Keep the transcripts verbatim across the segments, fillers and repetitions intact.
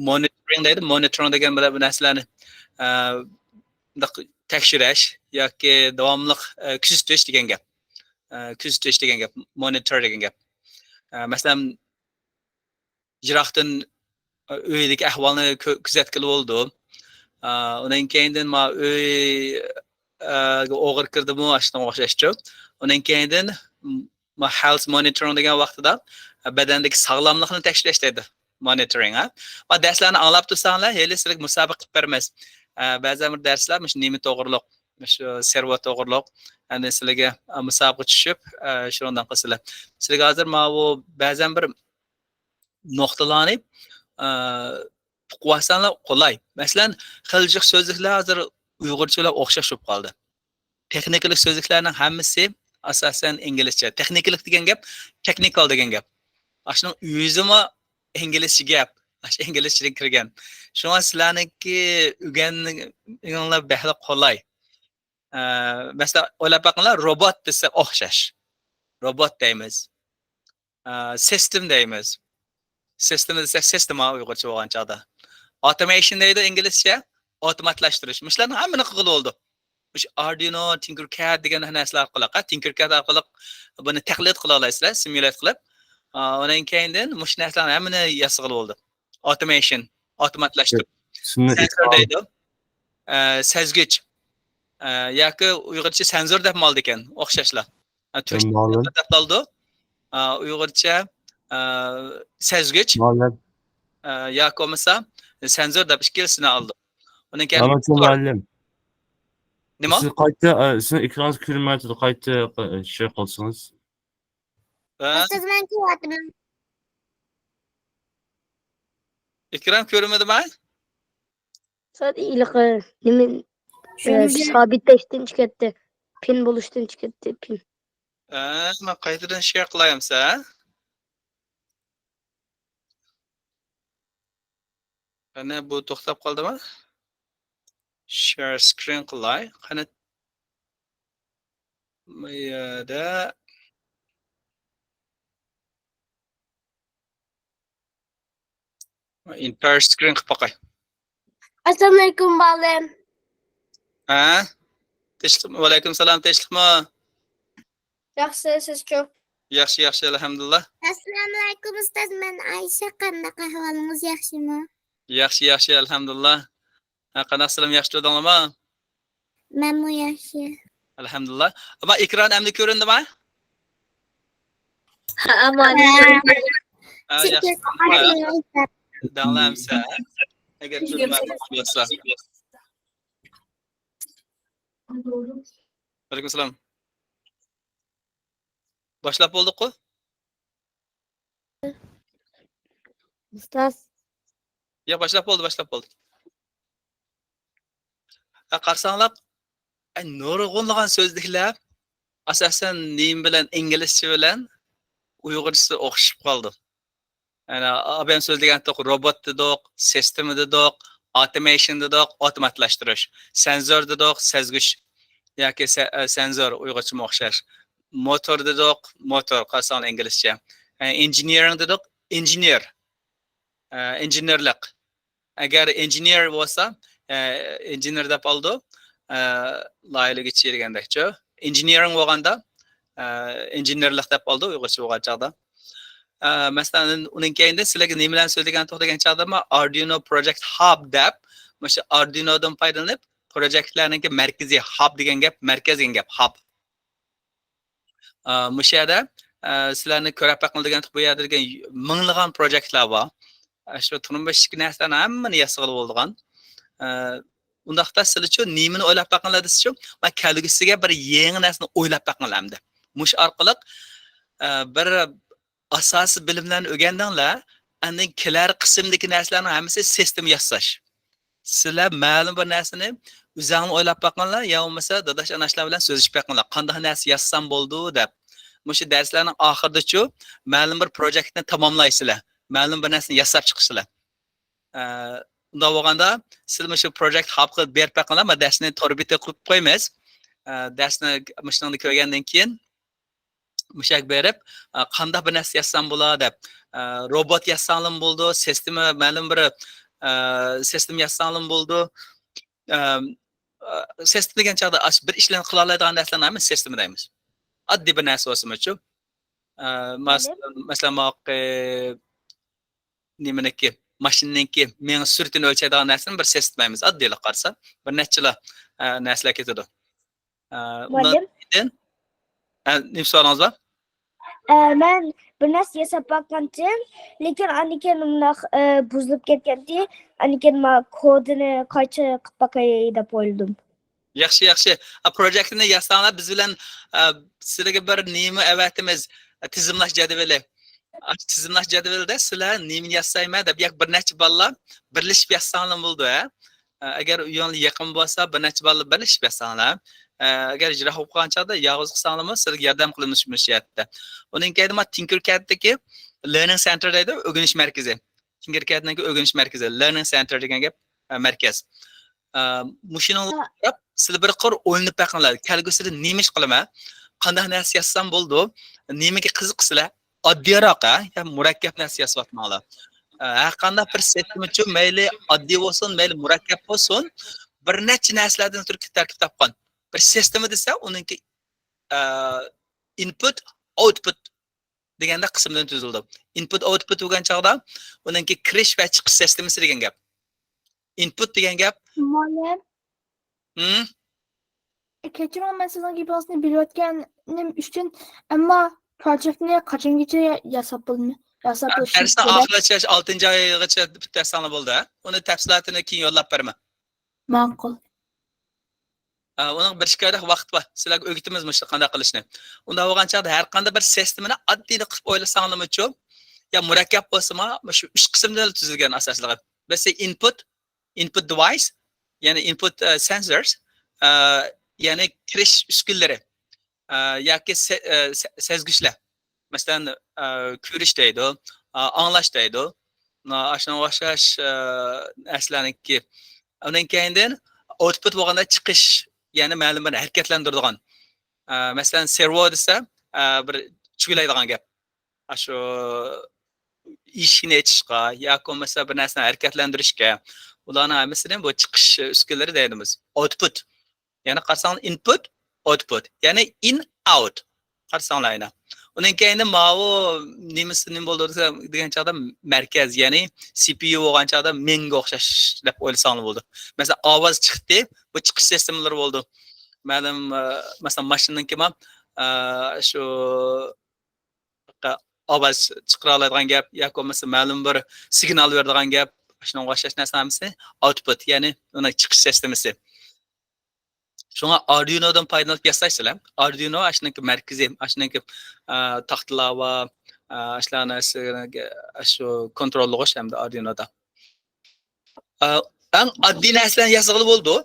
مونىتورىڭ دەيدۇ. مونىتورىڭ دېگەن بىلەن بۇ نەرسىلەرنى، ئە، مۇنداق تەكشۈرۈش ياكى داۋاملىق، ئە، كۆزىتىش دېگەن گەپ. ئە، كۆزىتىش دېگەن گەپ، مونىتور دېگەن گەپ. ئە، مەسىلەن، يىراقتىن، ئە، ئۆيدىكى ئەھۋالنى كۆ-، كۆزەتكىلى بولىدۇ. ئە، ئۇنىڭ كەينىدىن ما ئۆي، ئە، ئوغرى كىردىمۇ، ئاشۇنىڭغا ئوخشاشچۇ. ئۇنىڭ كەينىدىن، م-، ما health monitoring دېگەن ۋاقتىدا، ئە، بەدەندىكى ساغلاملىقنى تەكشۈرۈش دەيدۇ. مونىتورىڭ، ھە؟ ما دەرسلەرنى ئاڭلاپ تۇرساڭلار، ھېلى سىلەرگە مۇسابىقە قىلىپ بېرىمىز. ئە، بەزى بىر دەرسلەر مۇشۇ نېمە توغرۇلۇق، مۇشۇ سېرۋو توغرۇلۇق. ئەندى سىلەرگە، ئە، مۇسابىقە چۈشۈپ، ئە، شۇنىڭدىن قىلسىلەر. سىلەرگە ھازىر ماۋۇ بەزەن بىر نۇقتىلارنى، ئە، ئۇقۇۋالساڭلار قولاي. مەسىلەن، خېلى جىق سۆزلۈكلەر ھازىر ئۇيغۇرچە بىلەن ئوخشاش بولۇپ قالدى. تېخنىكىلىق سۆزلۈكلەرنىڭ ھەممىسى ئاساسەن ئىنگلىزچە. تېخنىكىلىق دېگەن گەپ، تېخنىكال دېگەن گەپ. ئاشۇنىڭ ئۆزىمۇ ئىنگلىزچە گەپ. ئاشۇ ئىنگلىزچىدىن كىرگەن. شۇڭا سىلەرنىڭكى ئۆگەنگىنىڭلار بەكلا قولاي. ئە، مەسىلەن، ئويلاپ باقىڭلار، روبوت دېسە ئوخشاش. روبوت دەيمىز. ئە، سىستېم دەيمىز. سىستېم دېسەك، سىستېما ئۇيغۇرچە بولغان چاغدا. ئاوتومېيشن دەيدۇ ئىنگلىزچە، ئاپتوماتلاشتۇرۇش. مۇشۇلارنىڭ ھەممىنى قىلغىلى بولىدۇ. مۇشۇ ئاردۇينو، تىنكېركاد دېگەن نەرسىلەر ئارقىلىق، ھە، تىنكېركاد ئارقىلىق بۇنى تەقلىد قىلالايسىلەر، سىمۇليات قىلىپ. ئا، ئۇنىڭ كەينىدىن مۇشۇ نەرسىلەرنىڭ ھەممىنى ياسىغىلى بولىدۇ. ئاپتومېيشن، ئاپتوماتلاشتۇرۇش. سېنسور دەيدۇ. ئە، سەزگۈچ. ئە، ياكى ئۇيغۇرچە سەنزور دەپ مالىدىكەن، ئوخشاشلا. ئە، تۈركچە مالى دەپ ئالىدۇ. ئە، ئۇيغۇرچە، ئە، سەزگۈچ. مالى. ئە، ياكى بولمىسا سەنزور دەپ ئىككىلىسىنى ئالىدۇ. ئۇنىڭ كەينى مۇئەللىم. نېمە؟ سىز قايتا، ئە، سىزنىڭ ئېكرانىڭىز كۆرۈنمەيۋاتىدۇ، قايتا، ئە، شېئر قىلسىڭىز. ھە؟ ئۇستاز، مەن كۆرۈۋاتىمەن. ئېكران كۆرۈنمىدىمۇ؟ سەل ھېلىقى نېمە، ئە، سابىتلەشتىن چىقىۋەتتى. پىن بولۇشتىن چىقىۋەتتى، پىن. ھە، مەن قايتىدىن شېئر قىلاي ئەمسە. قېنى، بۇ توختاپ قالدىمۇ؟ شېئر سكرىن قىلاي. قېنى، بۇ يەردە ئېنتاير سكرىن قىلىپ باقاي. ئەسسالامۇئەلەيكۇم، مۇئەللىم. ھە؟ تىنچلىقمۇ؟ ۋەئەلەيكۇم سالام، تىنچلىقمۇ؟ ياخشى، سىزچۇ؟ ياخشى، ياخشى، ئەلھەمدۇلىللا. ئەسسالامۇئەلەيكۇم، ئۇستاز، مەن ئايشە، قانداق ئەھۋالىڭىز، ياخشىمۇ؟ ياخشى، ياخشى، ئەلھەمدۇلىللا. ھە، قانداق سىلەرمۇ، ياخشى تۇردۇڭلارمۇ؟ مەنمۇ ياخشى. ئەلھەمدۇلىللا. ئەمما ئېكران ئەمدى كۆرۈندىمۇ؟ ھە، ئەمما. ھە، ياخشى. دەڭلار ئەمسە. ئەگەر كۆرۈنمەي قالسا. ۋەئەلەيكۇم سالام. باشلاپ بولدۇققۇ؟ ئۇستاز. ياق، باشلاپ بولدى، باشلاپ بولدى. ھە، قارىساڭلار، ئە، نۇرغۇنلىغان سۆزلۈكلەر، ئاساسەن، نېمە بىلەن، ئىنگلىزچە بىلەن ئۇيغۇرچىسى ئوخشىشىپ قالدى. يەنى، ئابايام سۆزلىگەنتۇق، روبوت دېدۇق، سىستېما دېدۇق، ئاپتومېيشن دېدۇق، ئاپتوماتلاشتۇرۇش، سەنزور دېدۇق، سەزگۈچ ياكى سە-، ئە، سەنزور، ئۇيغۇرچىمۇ ئوخشاش. موتور دېدۇق، موتور، قارىساڭلار ئىنگلىزچە. ئە، ئىنژېنېرىڭ دېدۇق، ئىنژېنېر. ئە، ئىنژېنېرلىق. ئەگەر ئىنژېنېر بولسا، ئە، ئىنژېنېر دەپ ئالىدۇ، ئە، لايىھىلىگۈچى دېگەندەكچۇ. ئىنژېنېرىڭ بولغاندا، ئە، ئىنژېنېرلىق دەپ ئالىدۇ ئۇيغۇرچە بولغان چاغدا. ئە، مەسىلەن، ئۇنىڭ كەينىدىن سىلەرگە نېمە بىلەن سۆزلىگەنتۇق دېگەن چاغدا، ما ئاردۇينو پروجېكت ھاب دەپ، مۇشۇ ئاردۇينودىن پايدىلىنىپ، پروجېكتلارنىڭكى مەركىزى، ھاب دېگەن گەپ، مەركەز دېگەن گەپ، ھاب. ئا، مۇشۇ يەردە، ئا، سىلەرنى كۆرەپ بېقىڭ دېگەن، بۇ يەردە دېگەن مىڭلىغان پروجېكتلار بار. ئا، شۇ تۇرمۇشتىكى نەرسىلەرنىڭ ھەممىنى ياسىغىلى بولىدىغان. ئا، ئۇنداقتا سىلىچۇ نېمىنى ئويلاپ بېقىڭلار دېسىچۇ، مانا كەلگۈسىگە بىر يېڭى نەرسىنى ئويلاپ بېقىڭلار ئەمدى. مۇشۇ ئارقىلىق، ئا، بىر ئاساسىي بىلىملەرنى ئۆگەندىڭلار، ئاندىن كېلەر قىسىمدىكى نەرسىلەرنىڭ ھەممىسى سىستېما ياساش. سىلەر مەلۇم بىر نەرسىنى ئۆزۈڭلار ئويلاپ باقىڭلار، يا بولمىسا داداش ئاناشلار بىلەن سۆزلىشىپ بېقىڭلار، قانداق نەرسە ياسىسام بولىدۇ دەپ. مۇشۇ دەرسلەرنىڭ ئاخىرىدىچۇ مەلۇم بىر پروجېكتنى تاماملايسىلەر، مەلۇم بىر نەرسىنى ياساپ چىقىسىلەر. ئە، ئۇنداق بولغاندا سىلەر مۇشۇ پروجېكت ھاب قىلىپ بېرىپ باقىڭلار، مەن دەرسنى تور بېتىگە قويۇپ قويىمىز. ئە، دەرسنى مۇشۇنىڭدا كۆرگەندىن كېيىن، مۇشۇ يەرگە بېرىپ، ئە، قانداق بىر نەرسە ياسىسام بولا دەپ، ئە، روبوت ياسىساڭلىمۇ بولىدۇ، سىستېما، مەلۇم بىر، ئە، سىستېما ياسىساڭلىمۇ بولىدۇ. ئە، ئە، سىستېما دېگەن چاغدا ئاشۇ بىر ئىشلارنى قىلالايدىغان نەرسىلەرنى ھەممە سىستېما دەيمىز. ئاددىي بىر نەرسە بولسىمۇچۇ. ئە، ماس-، مەسىلەن، ماقى-، نېمىنىڭكى، ماشىنىنىڭكى مېڭە سۈرئىتىنى ئۆلچەيدىغان نەرسىنى بىر سىستېما دەيمىز. ئاددىيلا قارىسا، بىر نەچچىلا، ئە، نەرسىلەر كېتىدۇ. ئە، ئۇنىڭ مۇئەللىم. كېيىن، ئە، نېمە سوئالىڭىز بار؟ ئە، مەن بىر نەرسە ياساپ باققانتىم، لېكىن ئاندىن كېيىن مۇنداق، ئە، بۇزۇلۇپ كەتكەنتى، ئاندىن كېيىن ما كودىنى قايتا قىلىپ باقاي دەپ ئويلىدىم. ياخشى، ياخشى. ئا، پروجېكتنى ياساڭلار، بىز بىلەن، ئا، سىلەرگە بىر نېمە ئەۋەتىمىز، ئا، تىزىملاش جەدۋىلى. ئاشۇ تىزىملاش جەدۋىلىدە سىلەر نېمىنى ياسايمەن دەپ، ياكى بىر نەچچە بالىلار بىرلىشىپ ياسىساڭلار بولىدۇ، ھە. ئا، ئەگەر ئۆيۈڭلار يېقىن بولسا، بىر نەچچە بالىلار بىرلىشىپ ياساڭلار. ئا، ئەگەر يىراق بولۇپ قالغان چاغدا يالغۇز قىلساڭلارمۇ سىلەرگە ياردەم قىلىمىز مۇشۇ يەردە. ئۇنىڭ كەينىدە ما تىنكىركەدتىكى لېرنىڭ سېنتىر دەيدۇ، ئۆگىنىش مەركىزى. تىنكىركەدنىڭكى ئۆگىنىش مەركىزى، لېرنىڭ سېنتىر دېگەن گەپ، ئە، مەركەز. ئە، مۇشۇنىڭغا قاراپ سىلەر بىر قۇر ئويلىنىپ بېقىڭلار. كەلگۈسىدە نېمە ئىش قىلىمەن؟ قانداق نەرسە ياسىسام بولىدۇ؟ نېمىگە قىزىقىسىلەر؟ ئاددىيراق، ھە؟ يا مۇرەككەپ نەرسە ياسىۋاتماڭلار. ئە، ھەر قانداق بىر سىستېمىچۇ، مەيلى ئاددىي بولسۇن، مەيلى مۇرەككەپ بولسۇن، بىر نەچچە نەرسىلەردىن تۈركىب تەركىب تاپقان. بىر سىستېما دېسە، ئۇنىڭكى، ئە، ئىنپۇت، ئاۋتپۇت دېگەندە قىسىمدىن تۈزۈلىدۇ. ئىنپۇت، ئاۋتپۇت بولغان چاغدا ئۇنىڭكى كىرىش ۋە چىقىش سىستېمىسى دېگەن گەپ. ئىنپۇت دېگەن گەپ. مۇئەللىم. ھىم؟ كەچۈرۈڭ، مەن سىزنىڭ گېپىڭىزنى بۆلۈۋەتكەنلىكىم ئۈچۈن، ئەمما پروجېكتنى قاچانغىچە ياساپ بولىمەن؟ ياساپ بولۇشىمىز دەرسنىڭ كېرەك. ئاخىرىغىچە، ئالتىنچى ئايغىچە پۈتتۈرسەڭلار بولدى، ھە؟ ئۇنى تەپسىلاتىنى كېيىن يوللاپ بېرىمەن. ماقۇل. ئە، ئۇنىڭ بىر ئىككى ئايلىق ۋاقتى بار. سىلەرگە ئۆگىتىمىز مۇشۇ قانداق قىلىشنى. ئۇنداق بولغان چاغدا ھەر قانداق بىر سىستېمىنى ئاددىيلا قىلىپ ئويلىساڭلارمۇچۇ، يا مۇرەككەپ بولسىمۇ، مۇشۇ ئۈچ قىسىمدىن تۈزۈلگەن ئاساسلىقى. بىرسى ئىنپۇت، ئىنپۇت دېۋايس، يەنى ئىنپۇت، ئە، سېنسورس، ئە، يەنى كىرىش ئۈسكۈنىلىرى. ئە، ياكى سە-، ئە، سە-، سەزگۈچلەر. مەسىلەن، ئە، كۆرۈش دەيدۇ، ئە، ئاڭلاش دەيدۇ. ئە، ئاشۇنىڭغا ئوخشاش، ئە، نەرسىلەرنىڭكى. ئۇنىڭ كەينىدىن ئاۋتپۇت بولغاندا چىقىش، يەنى مەلۇم بىر ھەرىكەتلەندۈرىدىغان. ئە، مەسىلەن، سېرۋو دېسە، ئە، بىر چۈگىلەيدىغان گەپ. ئاشۇ ئىشىكنى ئېچىشقا ياكى بولمىسا بىر نەرسىنى ھەرىكەتلەندۈرۈشكە، ئۇلارنىڭ ھەممىسىنى بۇ چىقىش ئۈسكۈنىلىرى دەيدىمىز. ئاۋتپۇت. يەنى قارىساڭلار، ئىنپۇت، ئاۋتپۇت. يەنى ئىن، ئاۋت. قارىساڭلار ئەنە. ئۇنىڭ كەينىدە ماۋۇ نېمىسى نېمە بولدى دېگەن چاغدا مەركەز، يەنى سى پى يۇ بولغان چاغدا مېڭىگە ئوخشاش دەپ ئويلىساڭلار بولىدۇ. مەسىلەن، ئاۋاز چىقتى، بۇ چىقىش سىستېمىلىرى بولىدۇ. مەلۇم، ئە، مەسىلەن، ماشىنىنىڭكى ما، ئە، شۇ ئاۋاز چىقىرالايدىغان گەپ ياكى بولمىسا مەلۇم بىر سىگنال بېرىدىغان گەپ، شۇنىڭغا ئوخشاش نەرسە ھەممىسى ئاۋتپۇت، يەنى ئۇنىڭ چىقىش سىستېمىسى. شۇڭا ئاردۇينودىن پايدىلىنىپ ياسايسىلەر. ئاردۇينو ئاشۇنىڭكى مەركىزى، ئاشۇنىڭكى، ئە، تاختىلار بار، ئە، ئاشۇلار نەرسە، ئاشۇ كونتروللىغۇچ ھەمدە ئاردۇينودا. ئە، ئەڭ ئاددىي نەرسىلەرنى ياسىغىلى بولىدۇ.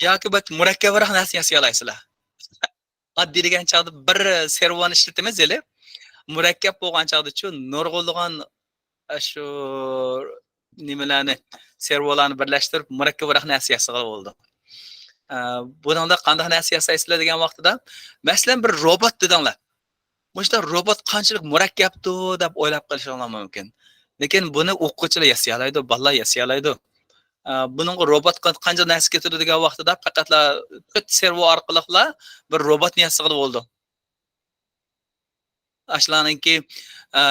ياكى بەك مۇرەككەپرەك نەرسىنى ياسىيالايسىلەر. ئاددىي دېگەن چاغدا بىر سېرۋونى ئىشلىتىمىز ھېلى. مۇرەككەپ بولغان چاغدىچۇ نۇرغۇنلىغان ئاشۇ نېمىلەرنى، سېرۋولارنى بىرلەشتۈرۈپ مۇرەككەپرەك نەرسە ياسىغىلى بولىدۇ. ئە، بۇنىڭدا قانداق نەرسە ياسايسىلەر دېگەن ۋاقتىدا، مەسىلەن، بىر روبوت دېدىڭلار. مۇشۇنداق روبوت قانچىلىك مۇرەككەپتۇ دەپ ئويلاپ قېلىشىڭلار مۇمكىن. لېكىن بۇنى ئوقۇغۇچىلار ياسىيالايدۇ، بالىلار ياسىيالايدۇ. ئە، بۇنىڭغا روبوتقا قانچە نەرسە كېتىدۇ دېگەن ۋاقتىدا پەقەتلا تۆت سېرۋو ئارقىلىقلا بىر روبوتنى ياسىغىلى بولىدۇ. ئاشۇلارنىڭكى، ئە،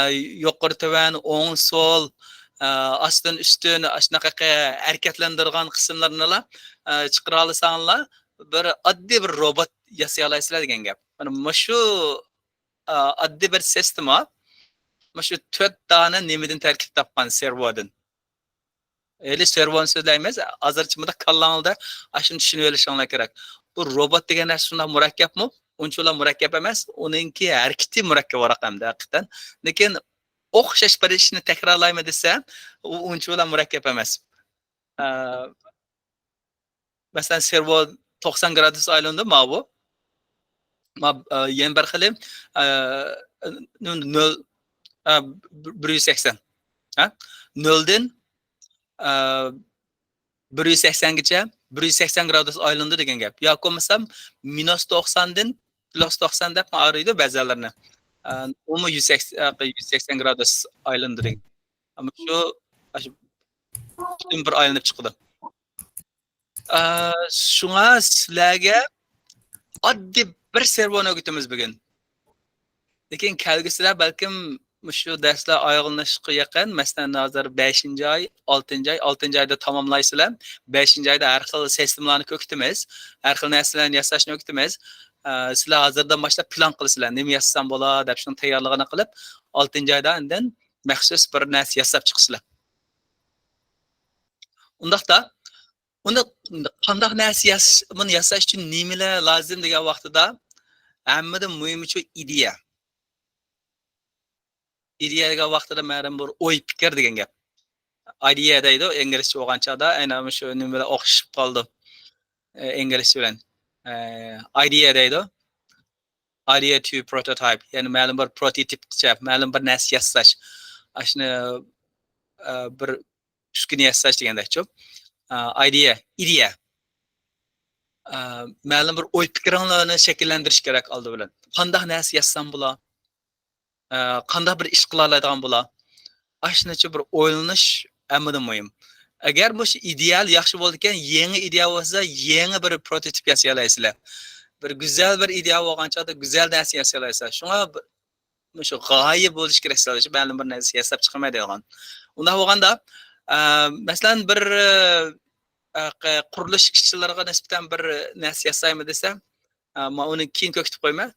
يۇقىرى تۆۋەن، ئوڭ سول، ئە، ئاستىن ئۈستۈن، ئاشۇنداق ھەرىكەتلەندۈرىدىغان قىسىملىرىنىلا، ئە، چىقىرالىساڭلار، بىر ئاددىي بىر روبوت ياسىيالايسىلەر دېگەن گەپ. مانا مۇشۇ، ئە، ئاددىي بىر سىستېما، مۇشۇ تۆت دانە نېمىدىن تەركىب تاپقان، سېرۋودىن. ھېلى سېرۋونى سۆزلەيمىز، ھازىرچە مۇنداق كاللاڭلاردا ئاشۇنى چۈشىنىۋېلىشىڭلار كېرەك. بۇ روبوت دېگەن نەرسە شۇنداق مۇرەككەپمۇ؟ ئۇنچىۋالا مۇرەككەپ ئەمەس. ئۇنىڭكى ھەرىكىتى مۇرەككەپرەك ئەمدى ھەقىقەتەن. لېكىن ئوخشاش بىر ئىشنى تەكرارلايمەن دېسە، ئۇ ئۇنچىۋالا مۇرەككەپ ئەمەس. ئە، مەسىلەن، سېرۋو توقسان گرادۇس ئايلىنىدۇ، ماۋۇ. ما-، ئە، يەنە بىر خىلى، ئە، نۆل، ئە، بىر يۈز سەكسەن. ھە؟ نۆلدىن، ئە، بىر يۈز سەكسەنگىچە، بىر يۈز سەكسەن گرادۇس ئايلىنىدۇ دېگەن گەپ. ياكى بولمىسا مىنۇس توقساندىن يۈز توقسان دەپمۇ ئايرىيدۇ بەزىلەرنى. ئە، ئۇمۇ يۈز سەكسەن، يۈز سەكسەن گرادۇس ئايلىنىدۇ دېگەن. ئەمما شۇ، شۇ پۈتۈن بىر ئايلىنىپ چىقىدۇ. ئە، شۇڭا سىلەرگە ئاددىي بىر سېرۋونى ئۆگىتىمىز بۈگۈن. لېكىن كەلگۈسىدە بەلكىم مۇشۇ دەرسلەر ئاياغلىنىشقا يېقىن، مەسىلەن، ھازىر بەشىنچى ئاي، ئالتىنچى ئاي، ئالتىنچى ئايدا تاماملايسىلەر. بەشىنچى ئايدا ھەر خىل سىستېمىلارنى كۆكۈتىمىز. ھەر خىل نەرسىلەرنى ياساشنى ئۆگىتىمىز. ئە، سىلەر ھازىردىن باشلاپ پىلان قىلىسىلەر، نېمە ياسىسام بولا دەپ، شۇنىڭ تەييارلىقىنى قىلىپ، ئالتىنچى ئايدا ئاندىن مەخسۇس بىر نەرسە ياساپ چىقىسىلەر. ئۇنداقتا، ئۇنى قانداق نەرسە ياس-، بۇنى ياساش ئۈچۈن نېمىلەر لازىم دېگەن ۋاقتىدا، ھەممىدىن مۇھىمى شۇ ئىدىيە. ئىدىيە دېگەن ۋاقتىدا مەلۇم بىر ئوي پىكىر دېگەن گەپ. ئايدىيە دەيدۇ ئىنگلىزچە بولغان چاغدا، ئەينى شۇ نېمە بىلەن ئوخشىشىپ قالىدۇ. ئە، ئىنگلىزچە بىلەن. ئە، ئايدىيە دەيدۇ. ئايدىيە تو پروتوتايپ، يەنى مەلۇم بىر پروتوتىپقىچە، مەلۇم بىر نەرسە ياساش. ئاشۇنى، ئە، بىر ئۈسكۈنە ياساش دېگەندەكچۇ. ئە، ئايدىيە، ئىدىيە. ئە، مەلۇم بىر ئوي پىكرىڭلارنى شەكىللەندۈرۈش كېرەك ئالدى بىلەن. قانداق نەرسە ياسىسام بولا؟ ئە، قانداق بىر ئىش قىلالايدىغان بولا؟ ئاشۇنىچە بىر ئويلىنىش ھەممىدىن مۇھىم. ئەگەر مۇشۇ ئىدېئال ياخشى بولىدىكەن، يېڭى ئىدېئا بولسا، يېڭى بىر پروتوتىپ ياسىيالايسىلەر. بىر گۈزەل بىر ئىدېئا بولغان چاغدا گۈزەل نەرسە ياسىيالايسىلەر. شۇڭا بىر، مۇشۇ غايە بولۇش كېرەك، مەلۇم بىر نەرسە ياساپ چىقىمەن دەيدىغان. ئۇنداق بولغاندا، ئە، مەسىلەن، بىر، ئە، قۇرۇلۇش ئىشچىلىرىغا نىسبەتەن بىر نەرسە ياسايمەن دېسەم، ئە، مەن ئۇنى كېيىن كۆرسىتىپ قويىمەن.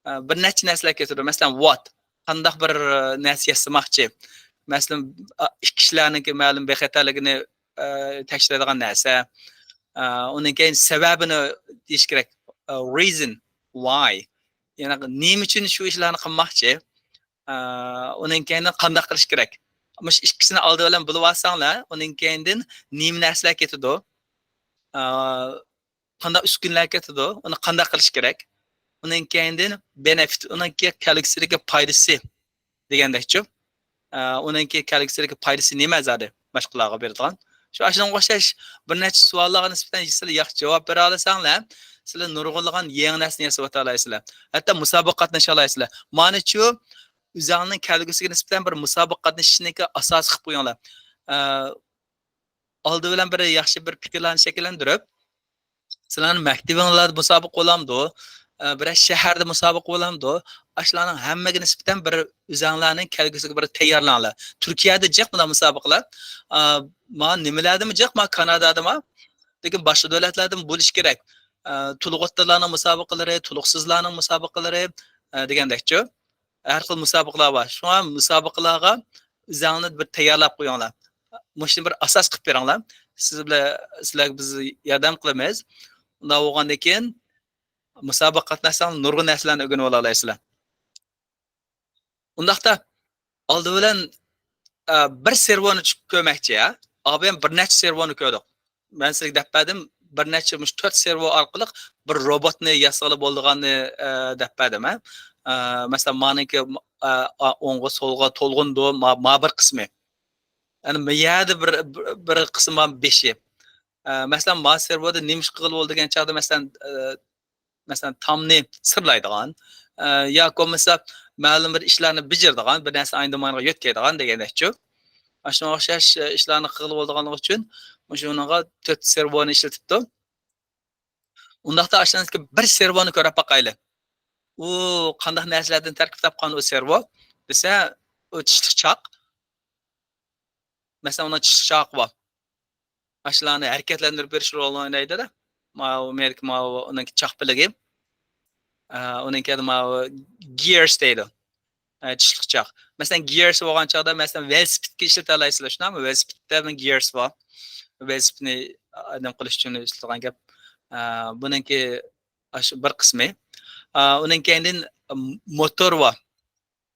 ئە، بىر نەچچە نەرسىلەر كېتىدۇ. مەسىلەن، ۋات. قانداق بىر، ئە، نەرسە ياسىماقچى. مەسىلەن، ئە، ئىككى كىشىلەرنىڭكى مەلۇم بىخەتەرلىكىنى، ئە، تەكشۈرىدىغان نەرسە. ئە، ئۇنىڭ كېيىن سەۋەبىنى دېيىش كېرەك. ئە، reason why. يەنى نېمە ئۈچۈن شۇ ئىشلارنى قىلماقچى؟ ئە، ئۇنىڭ كەينىدىن قانداق قىلىش كېرەك؟ مۇشۇ ئىككىسىنى ئالدى بىلەن بىلىۋالساڭلار، ئۇنىڭ كەينىدىن نېمە نەرسىلەر كېتىدۇ؟ ئە، قانداق ئۈسكۈنىلەر كېتىدۇ؟ ئۇنى قانداق قىلىش كېرەك؟ ئۇنىڭ كەينىدىن بېنېفىت، ئۇنىڭ كە-، كەلگۈسىدىكى پايدىسى دېگەندەكچۇ. ئە، ئۇنىڭكى كەلگۈسىدىكى پايدىسى نېمە زادى باشقىلارغا بېرىدىغان؟ شۇ ئاشۇنىڭغا ئوخشاش بىر نەچچە سوئاللارغا نىسبەتەن سىلەر ياخشى جاۋاب بېرەلىسەڭلار، سىلەر نۇرغۇنلىغان يېڭى نەرسىنى ياسىۋېتەلەيسىلەر. ھەتتا مۇسابىقە قاتنىشالايسىلەر. مانىچۇ ئۆزۈڭنىڭ كەلگۈسىگە نىسبەتەن بىر مۇسابىقە قاتنىشىشنىڭكى ئاساسى قىلىپ قويۇڭلار. ئە، ئالدى بىلەن بىر ياخشى بىر پىكىرلارنى شەكىللەندۈرۈپ، سىلەرنىڭ مەكتىۋىڭلاردا مۇسابىقە بولامدۇ؟ ئە، بىرەر شەھەردە مۇسابىقە بولامدۇ؟ ئاشۇلارنىڭ ھەممىگە نىسبەتەن بىر ئۆزۈڭلارنىڭ كەلگۈسىگە بىر تەييارلىنىڭلار. تۈركىيەدە جىق مۇنداق مۇسابىقىلار. ئە، ما نېمىلەردىمۇ جىق، ما كانادادىمۇ. لېكىن باشقا دۆلەتلەردىمۇ بولۇشى كېرەك. ئە، تولۇق ئوتتۇرىلارنىڭ مۇسابىقىلىرى، تولۇقسىزلارنىڭ مۇسابىقىلىرى، ئە، دېگەندەكچۇ. ھەر خىل مۇسابىقىلار بار. شۇڭا مۇسابىقىلارغا ئۆزۈڭلارنى بىر تەييارلاپ قويۇڭلار. مۇشۇنى بىر ئاساس قىلىپ بېرىڭلار. سىز بىلەن، سىلەرگە بىز ياردەم قىلىمىز. ئۇنداق بولغاندىن كېيىن مۇسابىقىگە قاتناشساڭلار نۇرغۇن نەرسىلەرنى ئۆگىنىۋالالايسىلەر. ئۇنداقتا ئالدى بىلەن، ئە، بىر سېرۋونى چۈ-، كۆرمەكچى، ھە؟ ئابىم بىر نەچچە سېرۋونى كۆردۇق. مەن سىزگە دەپ بەردىم، بىر نەچچە، مۇشۇ تۆت سېرۋو ئارقىلىق بىر روبوتنى ياسىغىلى بولىدىغاننى، ئە، دەپ بەردىم، ھە؟ ئە، مەسىلەن، مانىڭكى، ئە، ئوڭغا، سولغا تولغىنىدۇ، ما-، ما بىر قىسمى. يەنى ما يەردە بىر، بىر، بىر قىسمى بار بېشى. ئە، مەسىلەن، ما سېرۋودا نېمە ئىش قىلغىلى بولىدۇ دېگەن چاغدا، مەسىلەن، ئە، مەسىلەن، تامنى سىرلايدىغان، ئە، ياكى بولمىسا مەلۇم بىر ئىشلارنى بېجىرىدىغان، بىر نەرسە ئاينىماينغا يۆتكەيدىغان دېگەندەكچۇ. ئاشۇنىڭغا ئوخشاش، ئە، ئىشلارنى قىلغىلى بولىدىغانلىقى ئۈچۈن مۇشۇنىڭغا تۆت سېرۋونى ئىشلىتىپتۇ. ئۇنداقتا ئاشۇنىڭدىكى بىر سېرۋونى كۆرۈپ باقايلى. ئۇ قانداق نەرسىلەردىن تەركىب تاپقان ئۇ سېرۋو دېسە، ئۇ چىشلىق چاق. مەسىلەن، ئۇنىڭ چىشلىق چاقى بار. ئاشۇلارنى ھەرىكەتلەندۈرۈپ بېرىش رولىنى ئوينايدۇ-دە. ماۋۇ مېرك، ماۋۇ ئۇنىڭكى چاق پىلىگى. ئە، ئۇنىڭكى ماۋۇ گىيېرس دەيدۇ. ئە، چىشلىق چاق. مەسىلەن، گىيېرس بولغان چاغدا، مەسىلەن، ۋېلىسىپىتكە ئىشلىتەلەيسىلەر، شۇنداقمۇ؟ ۋېلىسىپىتتە گىيېرس بار. ۋېلىسىپىتنى ئادەم قىلىش ئۈچۈن ئىشلىتىدىغان گەپ. ئە، بۇنىڭكى ئاشۇ بىر قىسمى. ئە، ئۇنىڭ كەينىدىن، ئە، موتور بار.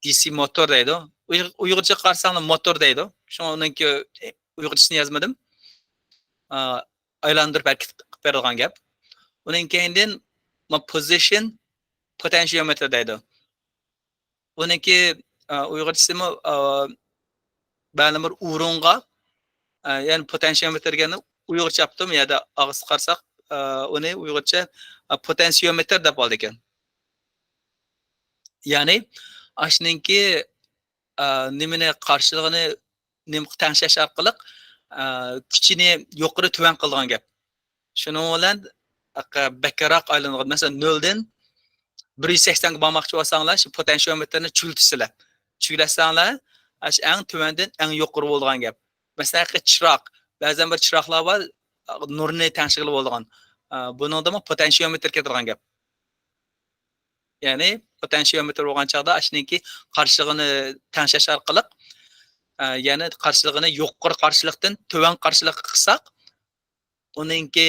دىسى موتور دەيدۇ. ئۇيغ-، ئۇيغۇرچە قارىساڭلار موتور دەيدۇ. شۇڭا ئۇنىڭكى ئۇيغۇرچىسىنى يازمىدىم. ئا، ئايلاندۇرۇپ ھەرىكەت قىلىپ بېرىدىغان گەپ. ئۇنىڭ كەينىدىن ما پوزىشن پوتېنشىيومېتىر دەيدۇ. ئۇنىڭكى، ئا، ئۇيغۇرچىسىمۇ، ئا، مەلۇم بىر ئورۇنغا، ئا، يەنى پوتېنشىيومېتىر دېگەننى ئۇيغۇرچە ئاپتۇم، يەنە ئاغزىغا قارىساق، ئا، ئۇنى ئۇيغۇرچە، ئا، پوتېنسىيومېتىر دەپ ئالىدىكەن. يەنى ئاشۇنىڭكى، ئا، نېمىنى قارشىلىقىنى نېمىگە تەڭشەش ئارقىلىق، ئا، كۈچىنى يۇقىرى تۆۋەن قىلىدىغان گەپ. شۇنىڭ بىلەن بەكرەك ئايلىنىدىغان. مەسىلەن، نۆلدىن بىر يۈز سەكسەنگە بارماقچى بولساڭلار، شۇ پوتېنشىيومېتىرنى چۈشۈرتىسىلەر. چۈشۈرەتسەڭلار، ئاشۇ ئەڭ تۆۋەندىن ئەڭ يۇقىرى بولىدىغان گەپ. مەسىلەن، چىراغ. بەزەن بىر چىراغلار بار، نۇرنى تەڭشىگىلى بولىدىغان. ئا، بۇنىڭدىمۇ پوتېنشىيومېتىر كېتىدىغان گەپ. يەنى پوتېنشىيومېتىر بولغان چاغدا ئاشۇنىڭكى قارشىلىقىنى تەڭشەش ئارقىلىق، ئە، يەنى قارشىلىقىنى يۇقىرى قارشىلىقتىن تۆۋەن قارشىلىققا قىلساق، ئۇنىڭكى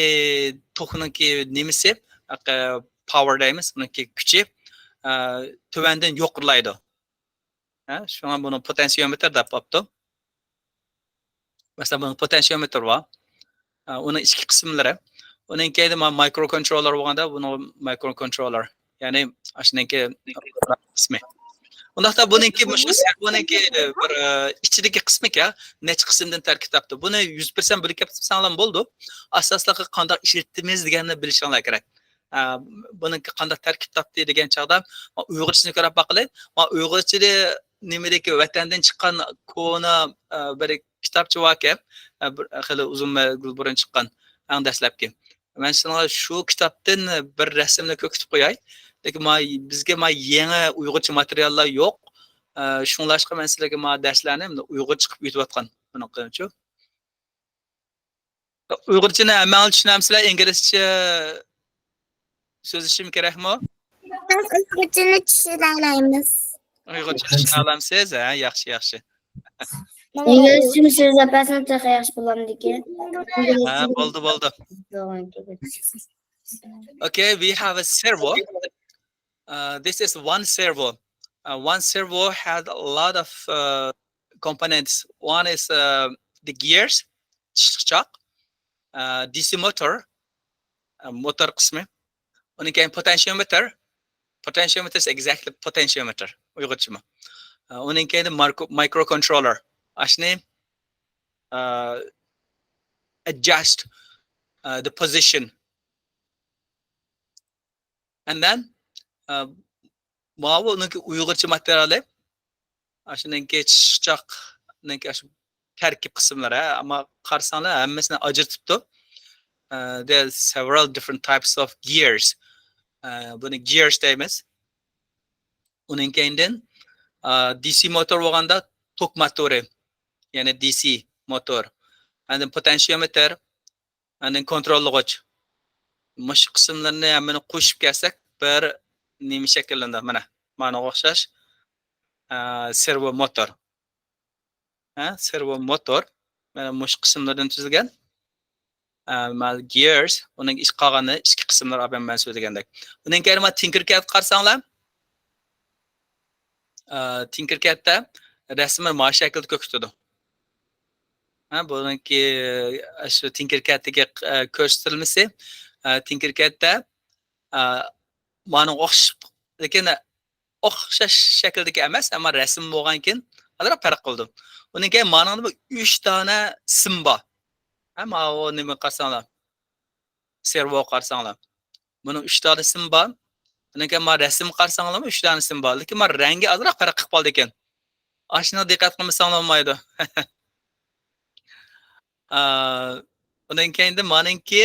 توكنىڭكى نېمىسى، ئە، پاۋېر دەيمىز، ئۇنىڭكى كۈچى، ئە، تۆۋەندىن يۇقىرىلايدۇ. ھە، شۇڭا بۇنى پوتېنسىيومېتىر دەپ قويۇپتۇ. مەسىلەن، بۇنىڭ پوتېنسىيومېتىر بار. ئە، ئۇنىڭ ئىچكى قىسىملىرى. ئۇنىڭ كەينىدە ما-، مايكرو كونتروللېر بولغاندا، بۇنىڭ مايكرو كونتروللېر. يەنى ئاشۇنىڭكى قىسمى. ئۇنداقتا بۇنىڭكى مۇشۇ سېرۋونىڭكى بىر، ئە، ئىچىدىكى قىسمىكەن، نەچچە قىسىمدىن تەركىب تاپتى. بۇنى يۈز پىرسەنت بىلىپ كەتسەڭلار بولىدۇ. ئاساسلىقى قانداق ئىشلىتىمىز دېگەننى بىلىشىڭلار كېرەك. ئە، بۇنىڭكى قانداق تەركىب تاپتى دېگەن چاغدا، ئۇيغۇرچىسىنى كۆرۈپ باقىلى. ئۇيغۇرچىدا نېمىدىكى ۋەتەندىن چىققان كونا، ئە، بىر كىتابچە باركەن، ئە، بىر خېلى ئۇزۇن مەزگىل بۇرۇن چىققان، ئەڭ دەسلەپكى. مەن سىلەرگە شۇ كىتابتىن بىر رەسىمنى كۆرسىتىپ قوياي. لېكىن ما-، بىزگە ما يېڭى ئۇيغۇرچە ماتېرىياللار يوق. ئە، شۇڭلاشقا مەن سىلەرگە ما دەرسلەرنى ئۇيغۇرچە قىلىپ ئۆتۈۋاتقان. بۇنىڭ قىلىنچۇ. ئۇيغۇرچىنى ھەممىڭلار چۈشىنەمسىلەر؟ ئىنگلىزچە سۆزلىشىم كېرەكمۇ؟ بىز ئۇيغۇرچىنى چۈشىنەلەيمىز. ئۇيغۇرچە چۈشىنەلەمسىز؟ ھە، ياخشى، ياخشى. ئىنگلىزچىمۇ سۆزلەپ بەرسەڭ تېخى ياخشى بولامدىكىن. ھە، بولدى، بولدى. Okay, we have a servo. Uh, this is one servo. Uh, one servo has a lot of, uh, components. One is, uh, the gears, چىشلىق چاق. Uh, D C motor, uh, موتور قىسمى. ئۇنىڭ كېيىن potentiometer. Potentiometer is exactly potentiometer. ئۇيغۇرچىمۇ. Uh, ئۇنىڭ كېيىن ماركو-، microcontroller. ئاشۇنى، uh, adjust, uh, the position. And then, uh, ماۋۇ ئۇنىڭكى ئۇيغۇرچە ماتېرىيالى. ئاشۇنىڭكى چىشلىق چاقنىڭكى ئاشۇ تەركىب قىسىملىرى، ھە، ئەمما قارىساڭلار ھەممىسىنى ئاجرىتىپتۇ. Uh, there are several different types of gears. Uh, بۇنى gears دەيمىز. ئۇنىڭ كەينىدىن، uh, D C موتور بولغاندا توك موتورى، يەنى D C موتور. ئاندىن پوتېنسىيومېتىر، ئاندىن كونتروللىغۇچ. مۇشۇ قىسىملىرىنى ھەممىنى قوشۇپ كەلسەك، بىر نېمە شەكىللىنىدۇ. مانا، مانىغا ئوخشاش، ئە، سېرۋو موتور. ھە، سېرۋو موتور. مانا مۇشۇ قىسىملىرىدىن تۈزۈلگەن. ئە، مانا gears، ئۇنىڭ ئىچ قالغىنى ئىچكى قىسىملىرى ئاپەن مەن سۆزلىگەندەك. ئۇنىڭ كەينى مانا تىنكېركەدنى قارىساڭلار. ئە، تىنكېركەدتە رەسىمى مانا شەكىلدە كۆرسىتىدۇ. ھە، بۇنىڭكى، ئە، شۇ تىنكېركەدتىكى، ئە، كۆرسىتىلمىسى، ئە، تىنكېركەدتە، ئە، مانا ئوخشاش، لېكىن ئوخشاش شەكىلدىكى ئەمەس، ئەمما رەسىم بولغانكىن ئازراق پەرق قىلىدۇ. ئۇنىڭ كەينى مانىڭدا بىر ئۈچ دانە سىم بار. ھە، ماۋۇ نېمە قارىساڭلار. سېرۋو قارىساڭلار. بۇنىڭ ئۈچ دانە سىم بار. ئۇنىڭ كەينى ما رەسىم قارىساڭلارمۇ ئۈچ دانە سىم بار. لېكىن ما رەڭگى ئازراق پەرق قىلىپ قالىدىكەن. ئاشۇنىڭغا دىققەت قىلمىساڭلار بولمايدۇ. ئا، ئۇنىڭ كەينىدە مانىڭكى،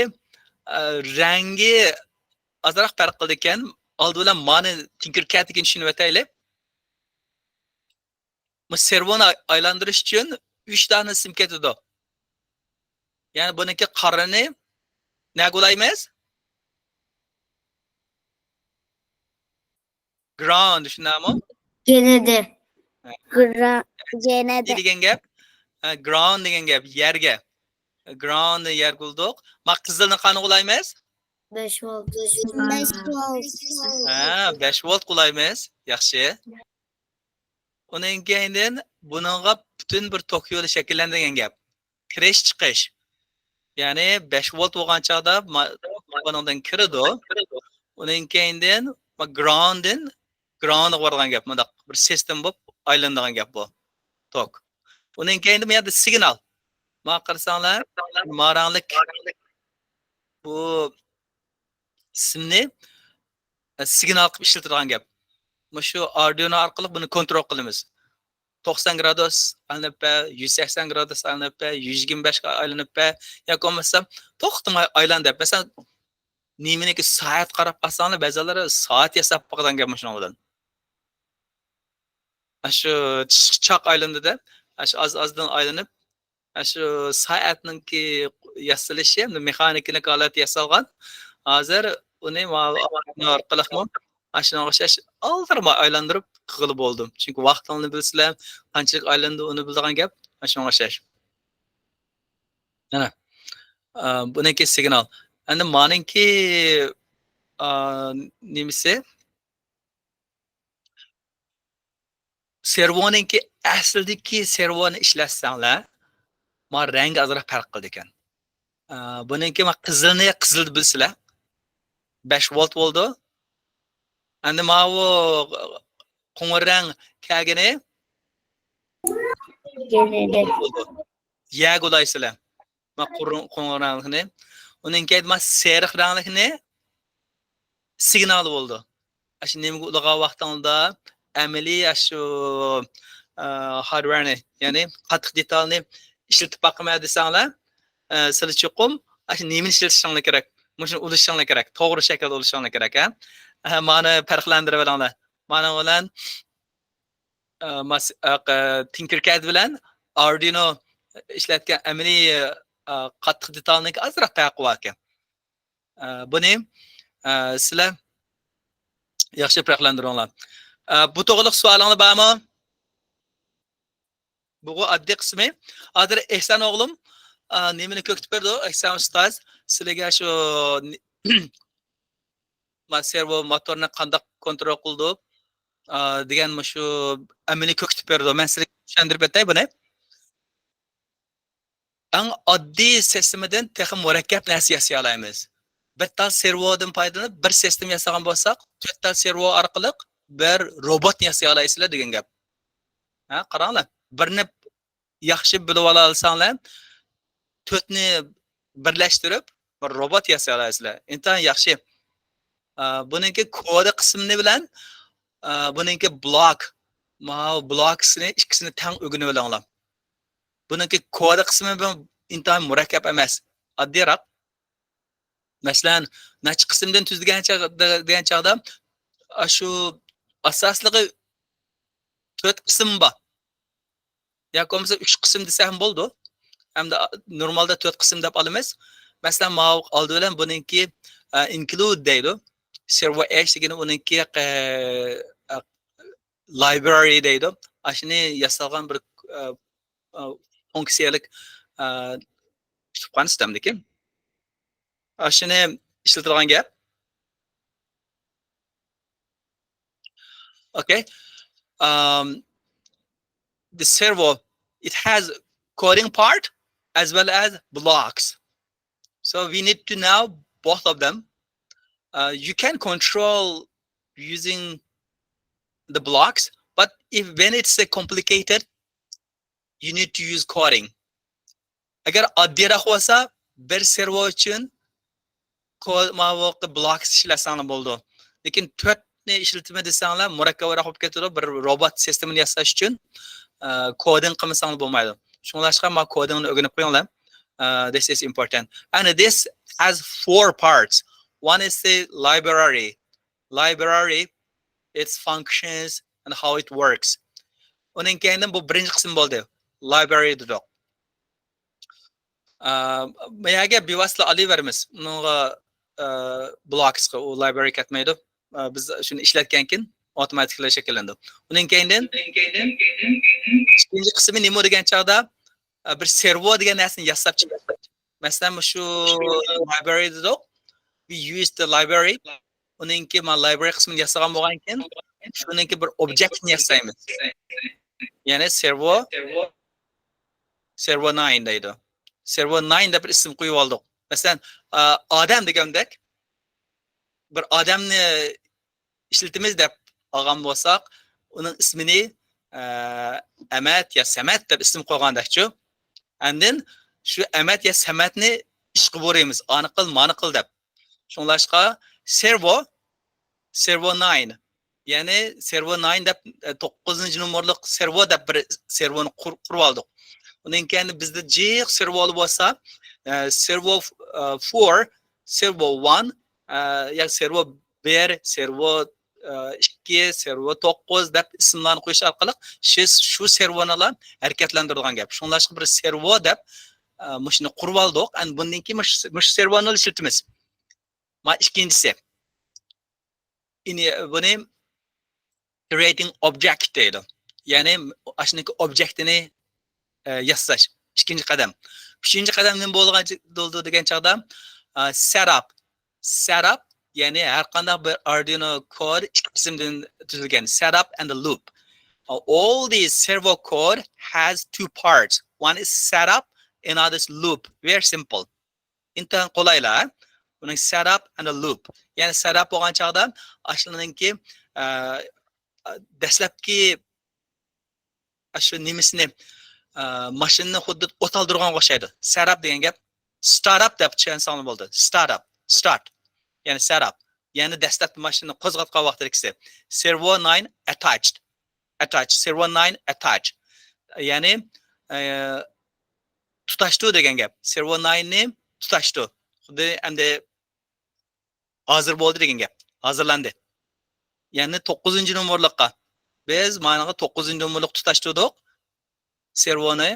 ئا، رەڭگى ئازراق پەرق قىلىدىكەن. ئالدى بىلەن مانى تىنكېركەدتىكىنى چۈشىنىۋېتەيلى. بۇ سېرۋونى ئاي-، ئايلاندۇرۇش ئۈچۈن ئۈچ دانە سىم كېتىدۇ. يەنى بۇنىڭكى قارىنى نەگە ئۇلايمىز؟ گراوند، شۇنداقمۇ؟ يەنىدە. ھە. گرا-، يەنىدە. دېگەن گەپ. ھە، گراوند دېگەن گەپ، يەرگە. گراوندنى يەرگە ئۇلىدۇق. ما قىزىلنى قانىغا ئۇلايمىز؟ بەش ۋولت. بەش ۋولت. ھە، بەش ۋولت ئۇلايمىز. ياخشى. ئۇنىڭ كەينىدىن بۇنىڭغا پۈتۈن بىر توك يولى شەكىللەندى دېگەن گەپ. كىرىش چىقىش. يەنى بەش ۋولت بولغان چاغدا ما-، بۇنىڭدىن كىرىدۇ. ئۇنىڭ كەينىدىن ما-، گراونددىن گراوندغا بارىدىغان گەپ. مۇنداق بىر سىستېما بولۇپ ئايلىنىدىغان گەپ بۇ. توك. ئۇنىڭ كەينىدىن بۇ يەردە سىگنال. ما قارىساڭلار، ماراڭلىق بۇ سىمنى، ئە، سىگنال قىلىپ ئىشلىتىدىغان گەپ. مۇشۇ ئاردۇينو ئارقىلىق بۇنى كونترول قىلىمىز. توقسان گرادۇس ئايلىنىپ بەر، يۈز سەكسەن گرادۇس ئايلىنىپ بەر، يۈز يىگىرمە بەشكە ئايلىنىپ بەر، ياكى بولمىسا توختىماي ئايلان دەپ. مەسىلەن، نېمىنىكى سائەت قاراپ قالساڭلار، بەزىلەر سائەت ياساپ باقىدىغان گەپ مۇشۇنىڭ بىلەن. ئاشۇ چاق ئايلىنىدۇ-دە، ئاشۇ ئاز-ئازدىن ئايلىنىپ، ئاشۇ سائەتنىڭكى ياسىلىشى، مېخانىكىلىق ھالەتتە ياسالغان. ھازىر ئۇنى ماۋۇ ئارقىلىقمۇ ئاشۇنىڭغا ئوخشاش ئالدىرىماي ئايلاندۇرۇپ قىلغىلى بولدۇم. چۈنكى ۋاقتىڭنى بىلسىلەر، قانچىلىك ئايلىنىدۇ، ئۇنى بىلىدىغان گەپ. ئاشۇنىڭغا ئوخشاش. ئەنە، ئا، بۇنىڭكى سىگنال. ئەندى مانىڭكى، ئا، نېمىسى؟ سېرۋونىڭكى، ئەسلىدىكى سېرۋونى ئىشلەتسەڭلار، ما رەڭگى ئازراق پەرق قىلىدىكەن. ئا، بۇنىڭكى ما قىزىلنى قىزىل دەپ بىلسىلەر. بەش ۋولت بولىدۇ. ئەندى ماۋۇ قوڭۇر رەڭ كەلگىنى يەگە ئۇلايسىلەر. ما قورۇ-، قوڭۇر رەڭلىكنى. ئۇنىڭ كەينىدە ما سېرىق رەڭلىكنى سىگنالى بولىدۇ. ئاشۇ نېمىگە ئۇلىغان ۋاقتىڭدا ئەمەلىي ئاشۇ، ئا، ھاردۋېرنى، يەنى قاتتىق دېتالنى ئىشلىتىپ باقىمەن دېسەڭلار، ئە، سىلەر چوقۇم ئاشۇ نېمىنى ئىشلىتىشىڭلار كېرەك؟ مۇشۇنى ئۇلىشىڭلار كېرەك. توغرا شەكىلدە ئۇلىشىڭلار كېرەك، ھە؟ ھە، مانا پەرقلەندۈرۈۋېلىڭلار. مانا بىلەن، ئە، ماس-، ئە، ق-، تىنكېركاد بىلەن ئاردۇينو ئىشلەتكەن ئەمەلىي، ئە، قاتتىق دېتالنىڭكى ئازراق پەرقى بار ئىكەن. ئە، بۇنى، ئە، سىلەر ياخشى پەرقلەندۈرۈڭلار. ئە، بۇ توغرىلىق سوئالىڭلار بارمۇ؟ بۇغۇ ئاددىي قىسمى. ھازىر ئېھسان ئوغلۇم، ئا، نېمىنى كۆكتۈپ بېرىدۇ؟ ئېھسان ئۇستاز، سىلىگە شۇ نى-، ما سېرۋو موتورنى قانداق كونترول قىلىدۇ، ئا، دېگەن مۇشۇ ئەمىلى كۆكتۈپ بېرىدۇ. مەن سىلىگە چۈشەندۈرۈپ ئۆتەي بۇنى. ئەڭ ئاددىي سىستېمىدىن تېخى مۇرەككەپ نەرسە ياسىيالايمىز. بىر تال سېرۋودىن پايدىلىنىپ، بىر سىستېما ياسىغان بولساق، تۆت تال سېرۋو ئارقىلىق بىر روبوتنى ياسىيالايسىلەر دېگەن گەپ. ھە، قاراڭلار، بىرنى ياخشى بىلىۋالالىساڭلار، تۆتنى بىرلەشتۈرۈپ، بىر روبوت ياسىيالايسىلەر. ئىنتايىن ياخشى. ئا، بۇنىڭكى كودا قىسمىنى بىلەن، ئا، بۇنىڭكى بلاك، ماۋۇ بلاكسىنى ئىككىسىنى تەڭ ئۆگىنىۋېلىڭلار. بۇنىڭكى كودا قىسمى بۇ ئىنتايىن مۇرەككەپ ئەمەس، ئاددىيراق. مەسىلەن، نەچچە قىسىمدىن تۈزۈلگەن چاغ-، دېگەن چاغدا، ئاشۇ ئاساسلىقى تۆت قىسىم بار. ياكى بولمىسا ئۈچ قىسىم دېسەم بولىدۇ. ھەمدە نورمالدا تۆت قىسىم دەپ ئالىمىز. مەسىلەن، ماۋۇ ئالدى بىلەن بۇنىڭكى، ئە، ئىنكلۇد دەيدۇ. سېرۋو ئېچ دېگىنى ئۇنىڭكى، ئە، ئە، لايبرارى دەيدۇ. ئاشۇنى ياسالغان بىر، ئە، ئە، فۇنكسىيەلىك، ئە، كۇتۇپخانا سىستېمىدىكى. ئاشۇنى ئىشلىتىدىغان گەپ. Okay. Um, the servo, it has coding part as well as blocks. So we need to know both of them. Uh, you can control using the blocks, but if when it's a complicated, you need to use coding. ئەگەر ئاددىيراق بولسا، بىر سېرۋو ئۈچۈن كو-، ماۋۇ بلاكس ئىشلەتسەڭلار بولىدۇ. لېكىن تۆتنى ئىشلىتىمەن دېسەڭلار، مۇرەككەپرەك بولۇپ كېتىدۇ. بىر روبوت سىستېمىنى ياساش ئۈچۈن، ئە، كودىنغ قىلمىساڭلار بولمايدۇ. شۇڭلاشقا ما كودىنغنى ئۆگىنىپ قويۇڭلار. ئە، this is important. And this has four parts. One is the library. Library, its functions and how it works. ئۇنىڭ كەينىدىن بۇ بىرىنچى قىسىم بولدى. لايبرارى دېدۇق. ئا، بۇ يەرگە بىۋاسىتە ئالىۋېرىمىز. ئۇنىڭغا، ئا، بلاكسقا ئۇ لايبرارى كەتمەيدۇ. ئا، بىز شۇنى ئىشلەتكەنكىن ئاپتوماتىكلا شەكىللىنىدۇ. ئۇنىڭ كەينىدىن ئىككىنچى قىسمى نېمە دېگەن چاغدا، ئا، بىر سېرۋو دېگەن نەرسىنى ياساپ چىقىدۇ. مەسىلەن، مۇشۇ لايبرارى دېدۇق. We use the library. ئۇنىڭكى مانا لايبرارى قىسمىنى ياسىغان بولغانكىن، شۇنىڭكى بىر ئوبجېكتنى ياسايمىز. يەنى سېرۋو، سېرۋو ناين دەيدۇ. سېرۋو ناين دەپ بىر ئىسىم قويۇپ ئالدۇق. مەسىلەن، ئا، ئادەم دېگەندەك، بىر ئادەمنى ئىشلىتىمىز دەپ ئالغان بولساق، ئۇنىڭ ئىسمىنى، ئە، ئەمەت يا سەمەت دەپ ئىسىم قويغاندەكچۇ. ئاندىن شۇ ئەمەت يا سەمەتنى ئىشقا بۇرايمىز، ئانى قىل، مانى قىل دەپ. شۇڭلاشقا سېرۋو، سېرۋو ناين، يەنى سېرۋو ناين دەپ، ئە، توققۇزىنچى نومۇرلۇق سېرۋو دەپ بىر سېرۋونى قۇر-، قۇرۇۋالدۇق. ئۇنىڭ كەينىدە بىزدە جىق سېرۋولار بولسا، ئە، سېرۋو، ئە، فور، سېرۋو ۋان، ئە، يا سېرۋو بىر، سېرۋو، ئە، ئىككى، سېرۋو توققۇز دەپ ئىسىملارنى قويۇش ئارقىلىق شۇ، شۇ سېرۋونىلا ھەرىكەتلەندۈرىدىغان گەپ. شۇڭلاشقا بىر سېرۋو دەپ، ئە، مۇشۇنى قۇرۇۋالدۇق. ئەمدى بۇندىن كېيىن مۇشۇ، مۇشۇ سېرۋونىلا ئىشلىتىمىز. ما ئىككىنچىسى. ئىنى-، بۇنى creating object دەيدۇ. يەنى ئاشۇنىڭكى ئوبجېكتىنى، ئە، ياساش. ئىككىنچى قەدەم. ئۈچىنچى قەدەم نېمە بولغان، بولىدۇ دېگەن چاغدا، ئە، setup. Setup، يەنى ھەر قانداق بىر Arduino كود ئىككى قىسىمدىن تۈزۈلگەن. Setup and loop. All the servo code has two parts. One is setup, another is loop. Very simple. ئىنتايىن قولايلا. بۇنىڭ setup and loop. يەنى setup بولغان چاغدا ئاشۇنىڭكى، ئە، دەسلەپكى ئاشۇ نېمىسىنى، ئە، ماشىنىنى خۇددى ئوت ئالدۇرغانغا ئوخشايدۇ. Setup دېگەن گەپ، start up دەپ چۈشەنسەڭلار بولىدۇ. Start up، start. يەنى setup. يەنى دەسلەپتە ماشىنىنى قوزغاتقان ۋاقتىدىكىسى. Servo ناين attached. Attach، servo ناين attach. يەنى، ئە، تۇتاشتۇ دېگەن گەپ. سېرۋو نايننى تۇتاشتۇ. خۇددى ئەمدى ھازىر بولدى دېگەن گەپ. ھازىرلاندى. يەنى توققۇزىنچى نومۇرلۇققا. بىز مانىغا توققۇزىنچى نومۇرلۇق تۇتاشتۇردۇق. سېرۋونى.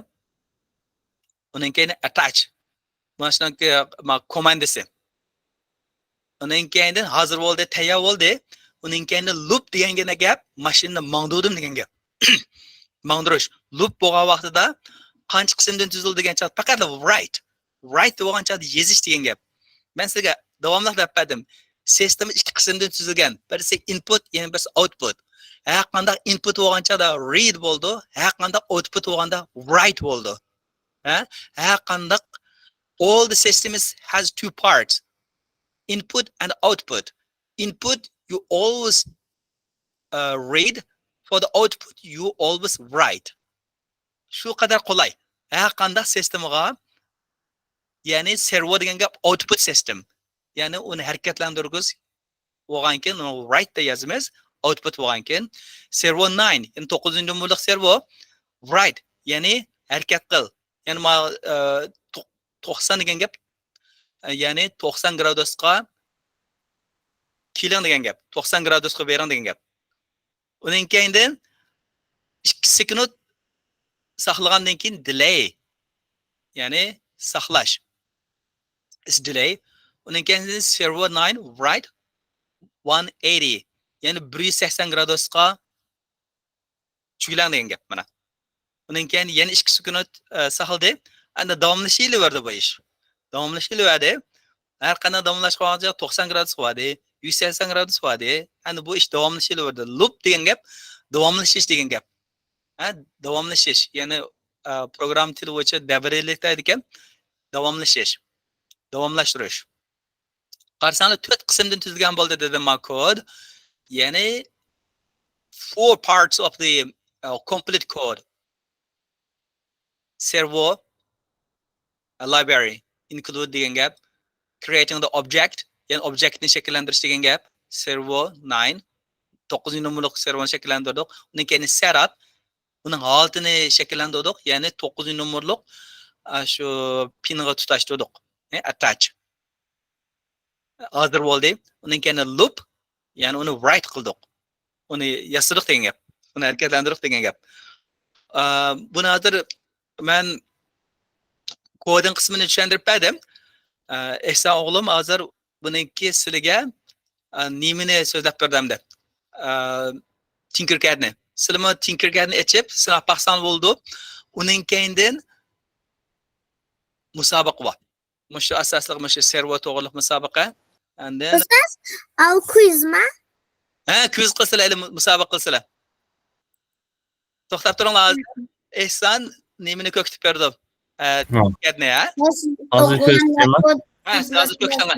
ئۇنىڭ كەينى attach. مانا شۇنىڭ كوماندىسى. ئۇنىڭ كەينىدىن ھازىر بولدى، تەييار بولدى. ئۇنىڭ كەينىدىن لۇپ دېگەن گەپ، ماشىنىنى ماڭدۇردۇم دېگەن گەپ. ماڭدۇرۇش. لۇپ بولغان ۋاقتىدا قانچە قىسىمدىن تۈزۈلدى دېگەن چاغدا پەقەت رايت. رايت بولغان چاغدا يېزىش دېگەن گەپ. مەن سىزگە داۋاملىق دەپ بەردىم. سىستېما ئىككى قىسىمدىن تۈزۈلگەن. بىرسى ئىنپۇت، يەنە بىرسى ئاۋتپۇت. ھەر قانداق ئىنپۇت بولغان چاغدا رىد بولىدۇ، ھەر قانداق ئاۋتپۇت بولغاندا رايت بولىدۇ. ھە؟ ھەر قانداق، all the systems has two parts, input and output. Input you always, uh, read, for the output you always write. شۇ قەدەر قولاي. ھەر قانداق سىستېمىغا، يەنى سېرۋو دېگەن گەپ ئاۋتپۇت سىستېم. يەنى ئۇنى ھەرىكەتلەندۈرگۈز بولغانكىن، ئۇنى رايت دەپ يازىمىز، ئاۋتپۇت بولغانكىن. سېرۋو ناين، يەنى توققۇزىنچى نومۇرلۇق سېرۋو، رايت، يەنى ھەرىكەت قىل. يەنى ما-، ئە، تو-، توقسان دېگەن گەپ، ئە، يەنى توقسان گرادۇسقا كېلىڭ دېگەن گەپ، توقسان گرادۇسقا بېرىڭ دېگەن گەپ. ئۇنىڭ كەينىدىن ئىككى سېكۇنت ساقلىغاندىن كېيىن دېلەي، يەنى ساقلاش. It's delay. ئۇنىڭ كەينىدىن سېرۋو ناين رايت ۋان ئەيتى، يەنى بىر يۈز سەكسەن گرادۇسقا چۈگىلەڭ دېگەن گەپ مانا. ئۇنىڭ كەينىدىن يەنە ئىككى سېكۇنت، ئە، ساقلىدى. ئەمدى داۋاملىشىۋېرىدۇ بۇ ئىش. داۋاملىشىۋەردى. ھەر قانداق داۋاملاشقان ۋاقتىدا توقسان گرادۇس بولدى، يۈز سەكسەن گرادۇس بولدى. ئەمدى بۇ ئىش داۋاملىشىۋېرىدۇ. لۇپ دېگەن گەپ داۋاملىشىش دېگەن گەپ. ھە، داۋاملىشىش، يەنى، ئە، پروگرامما تىلى بويىچە دەۋرىيلىك دەيدىكەن. داۋاملىشىش، داۋاملاشتۇرۇش. قارىساڭلار، تۆت قىسىمدىن تۈزۈلگەن بولدى دېدىم ما كود. يەنى four parts of the, uh, complete code. سېرۋو، uh, library include دېگەن گەپ، creating the object، يەنى ئوبجېكتنى شەكىللەندۈرۈش دېگەن گەپ، سېرۋو ناين، توققۇزىنچى نومۇرلۇق سېرۋونى شەكىللەندۈردۇق. ئۇنىڭ كەينى سېتئاپ، ئۇنىڭ ھالىتىنى شەكىللەندۈردۇق. يەنى توققۇزىنچى نومۇرلۇق، ئە، شۇ پىنغا تۇتاشتۇردۇق. ئە، ئەتاچ. ھازىر بولدى. ئۇنىڭ كەينى لۇپ، يەنى ئۇنى رايت قىلدۇق. ئۇنى ياسىدۇق دېگەن گەپ. ئۇنى ھەرىكەتلەندۈردۇق دېگەن گەپ. ئە، بۇنى ھازىر مەن كودىنىڭ قىسمىنى چۈشەندۈرۈپ بەردىم. ئە، ئېھسان ئوغلۇم ھازىر بۇنىڭكى سىلىگە، ئە، نېمىنى سۆزلەپ بەردى ئەمدى؟ ئە، تىنكىركەدنى. سىلىمۇ تىنكىركەدنى ئېچىپ سىناپ باقساڭلار بولىدۇ. ئۇنىڭ كەينىدىن مۇسابىقە بار. مۇشۇ ئاساسلىق مۇشۇ سېرۋو توغرىلىق مۇسابىقە. ئاندىن ئۇستاز، ئاۋۇ كويزما؟ ھە، كويز قىلسىلە، ھېلى مۇ-، مۇسابىقە قىلسىلە. توختاپ تۇرۇڭلار ھازىر. ئېھسان نېمىنى كۆكتۈپ بەردى؟ ئە، ھە. تىنكىركەدنى، ھە؟ ھازىر كۆكتۈرمە. ھە، ھازىر كۆكتۈرمە.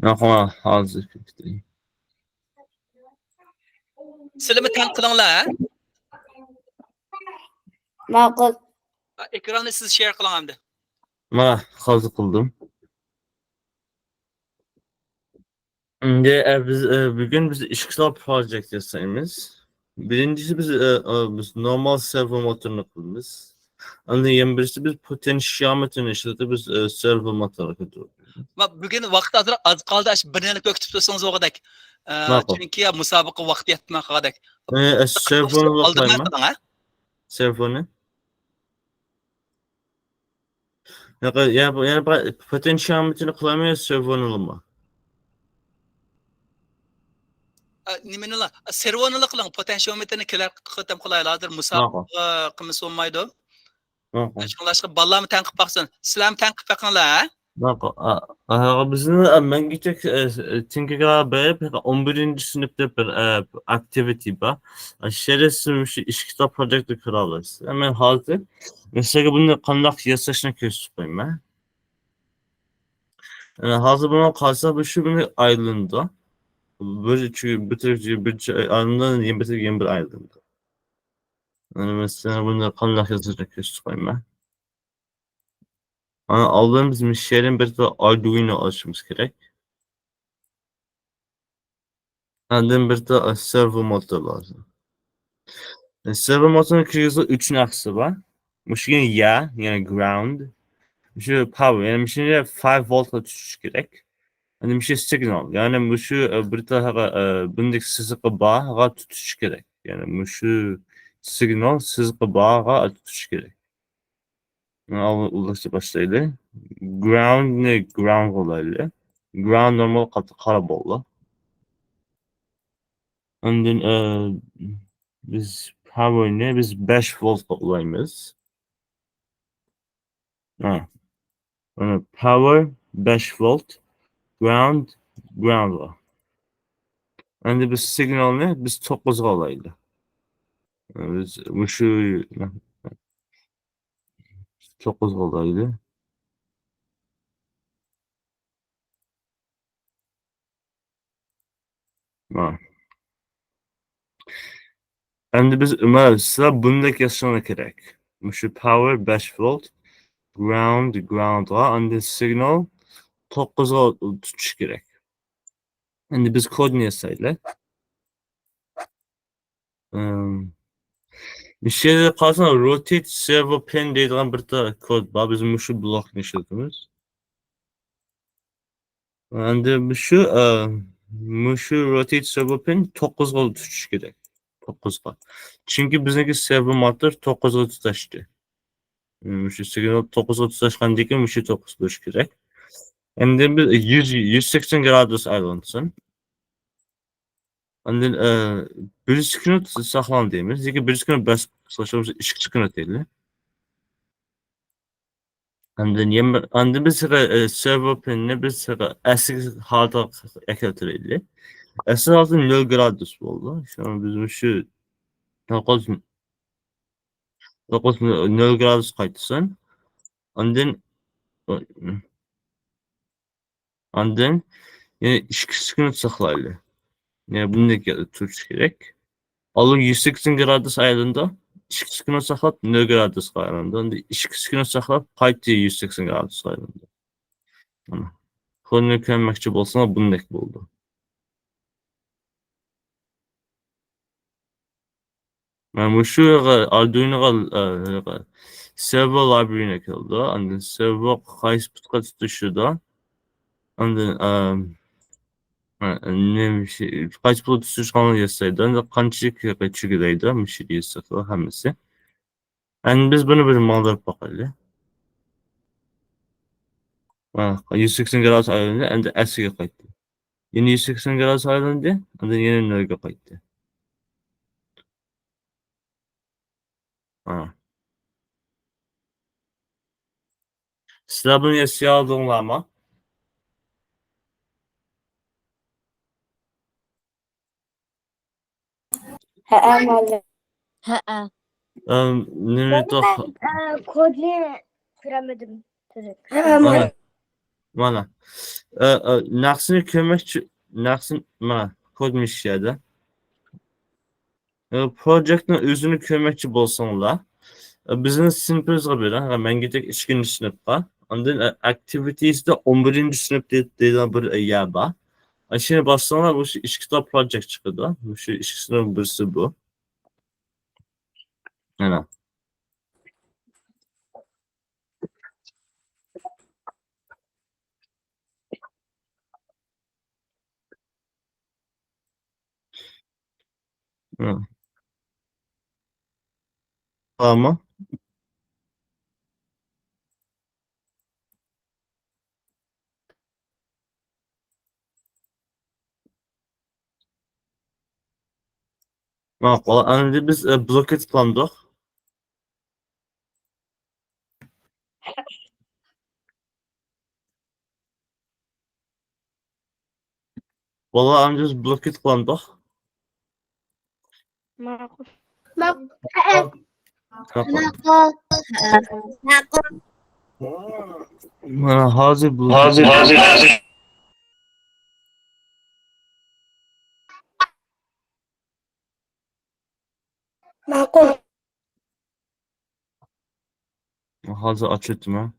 ياق، ھازىر كۆكتۈرمە. سىلىمۇ تەڭ قىلىڭلار، ھە؟ ماقۇل. ئېكراننى سىز شېر قىلىڭ ئەمدى. مانا، ھازىر قىلدىم. ئەمدى، ئە، بىز، ئە، بۈگۈن بىز ئىككى خىل پروجېكت ياسايمىز. بىرىنچىسى بىز، ئە، ئە، بىز نورمال سېرۋو موتورنى قىلىمىز. ئاندىن يەنە بىرسى بىز پوتېنشىئومېتىرنى ئىشلىتىپ بىز، ئە، سېرۋو موتورغا كىردۇق. ما-، بۈگۈن ۋاقىت ئازراق ئاز قالدى، ئاشۇ بىر نېمىنى كۆكتۈپ تۇرسىڭىز بولغۇدەك. ئە، ماقۇل. چۈنكى مۇسابىقە ۋاقتى يەتمەي قالغۇدەك. ئە، ئە، سېرۋونى ئالدىماي قىلايمەن. قىلىڭ، ھە؟ سېرۋونى. ياق، يا، يا، پوتېنشىئومېتىرنى قىلايمەن يا سېرۋونىلىمۇ؟ ئە، نېمىنىلا؟ سېرۋونىلا قىلىڭ. پوتېنشىئومېتىرنى كېلەر قېتىم قىلايلى. ھازىر ماقۇل. مۇسابىقە قىلمىسا بولمايدۇ. ماقۇل. شۇڭلاشقا بالىلارمۇ تەڭ قىلىپ باقسۇن. سىلەرمۇ تەڭ قىلىپ بېقىڭلار، ھە؟ ماقۇل. ئا، ئا، بىزنىڭ، ئا، مەڭگۈچە، ئا، تىنكىگا بېرىپ، ئون بىرىنچى سىنىپتا بىر، ئا، ئاكتىۋىتى بار. ئا، شەرەسىز مۇشۇ ئىككى كىتاب پروجېكتنى كۆرەلەيسىز. مەن ھازىر سىلەرگە بۇنى قانداق ياساشنى كۆرسىتىپ قويىمەن. ئە، ھازىر بۇنى قارىسا، بۇ شۇ بۇنى ئايلىنىدۇ. بىر، بىر، بىر، بىر ئايلىنىدۇ، يەنە بىر، يەنە بىر ئايلىنىدۇ. ئەنە مەسىلەن، بۇنى قانداق ياساشنى كۆرسىتىپ قويىمەن. ئانا، ئالدىن بىز مۇشۇ يەردىن بىر ئاردۇينو ئالىشىمىز كېرەك. ئاندىن بىر سېرۋو موتور لازىم. سېرۋو موتورنىڭ كىرگۈزگۈچى ئۈچ نەرسىسى بار. مۇشۇ يەر، يەنى گراوند. مۇشۇ پاۋېر، يەنى مۇشۇنى فايف ۋولتقا تۇتۇش كېرەك. ئاندىن مۇشۇ سىگنال، يەنى مۇشۇ، ئە، بىر تەرەپكە، ئە، بۇنداق سىزىقى بارغا تۇتۇش كېرەك. يەنى مۇشۇ سىگنال سىزىقى بارغا تۇتۇش كېرەك. ئاۋۋال ئۇلاشتىن باشلايلى. گراوندنى گراوند قىلايلى. گراوند نورمال قات-، قارا بولدى. ئاندىن، ئە، بىز پاۋېرنى بىز بەش ۋولتقا ئۇلايمىز. ھە. مانا پاۋېر بەش ۋولت، گراوند، گراوندغا. ئەمدى بىز سىگنالنى بىز توققۇزغا ئالايلى. بىز مۇشۇ توققۇزغا ئالايلى. ھە. ئەمدى بىز ئۈمەر سىلەر بۇندەك ياسىشىڭلار كېرەك. مۇشۇ پاۋېر بەش ۋولت، گراوند، گراوندغا، ئاندىن سىگنال توققۇزغا تۇتۇش كېرەك. ئەمدى بىز كودنى ياسايلى. ئىم، مۇشۇ يەردە قارىساڭ، روتېيت سېرۋو پىن دەيدىغان بىر تا كود بار. بىز مۇشۇ بلوكنى ئىشلىتىمىز. ئەمدى مۇشۇ، ئە، مۇشۇ روتېيت سېرۋو پىن توققۇزغا تۇتۇش كېرەك. توققۇزغا. چۈنكى بىزنىڭكى سېرۋو موتور توققۇزغا تۇتاشتى. مۇشۇ سىگنال توققۇزغا تۇتاشقاندىن كېيىن مۇشۇ توققۇز بولۇشى كېرەك. ئەمدى بىز يۈز، يۈز سەكسەن گرادۇس ئايلانسۇن. ئاندىن، ئە، بىر سېكۇنت ساقلاڭ دەيمىز. لېكىن بىر سېكۇنت بەس، ئىككى سېكۇنت دەيلى. ئاندىن يەنە بىر، ئاندىن بىز، ئە، سېرۋو پىننى بىز ئەسلى ھالەتكە ئەكەلتۈرەيلى. ئەسلى ھالىتى نۆل گرادۇس بولدى. شۇڭا بىز مۇشۇ توققۇز، توققۇز نۆل گرادۇس قايتسۇن. ئاندىن، ئاندىن يەنە ئىككى سېكۇنت ساقلايلى. يەنە بۇندەك تۇرۇش كېرەك. ئالدىن يۈز سەكسەن گرادۇس ئايلىنىدۇ. ئىككى سېكۇنت ساقلاپ، نۆل گرادۇسقا ئايلىنىدۇ. ئەمدى ئىككى سېكۇنت ساقلاپ، قايتا يۈز سەكسەن گرادۇسقا ئايلىنىدۇ. مانا. كودنى كۆرمەكچى بولسىڭىز، بۇندەك بولىدۇ. مانا مۇشۇ ئاردۇينوغا، ئە، سېرۋو لايبرىرىنى كىرىدۇ. ئاندىن سېرۋو قايسى پۇتقا تۇتىشىدۇ. ئاندىن، ئە، ئە، نېمە شى-، قايسى پۇتقا تۇتۇشقانلىقىنى ياسايدۇ. ئاندىن قانچىلىك چىگىدەيدۇ. مۇشۇ ياسىدۇ ھەممىسى. ئەمدى بىز بۇنى بىر ماڭدۇرۇپ باقايلى. مانا، يۈز سەكسەن گرادۇس ئايلاندى، ئەمدى ئەسلىگە قايتتى. يەنە يۈز سەكسەن گرادۇس ئايلاندى، ئاندىن يەنە نۆلگە قايتتى. ھە. سىلەر بۇنى ئەسكە ئالدىڭلارمۇ؟ ھەئە، مۇئەللىم. ھەئە. ئەم، نېمە مەن، ئە، كودنى كۆرەلمىدىم. ھەئە، مانا. مانا. ئە، ئە، نەقسىنى كۆرمەكچى، نەقسىنى، مانا، كود مۇشۇ يەردە. ئە، پروجېكتنىڭ ئۆزىنى كۆرمەكچى بولساڭلار، ئە، بىزنىڭ سىنىپىمىزغا بېرىڭ، ھە، مەڭگۈدەك ئىككىنچى سىنىپقا. ئاندىن، ئە، ئاكتىۋىتىسىدا ئون بىرىنچى سىنىپ دەي-، دەيدىغان بىر، ئە، يەر بار. ئاشۇنى باسساڭلار، مۇشۇ ئىككى تال پروجېكت چىقىدۇ. مۇشۇ ئىككىسىنىڭ بىرسى بۇ. مانا. بارمۇ؟ ماقۇل، ئەمدى بىز، ئە، بلوكىت قىلامدۇق. بالىلار، ئەمدى بىز بلوكىت قىلامدۇق. ماقۇل. ماقۇل. ماقۇل. ماقۇل. ماقۇل. مانا ھازىر بلوكىت. ھازىر، ھازىر، ھازىر. ماقۇل. ھازىر ئاچىۋېتىمەن.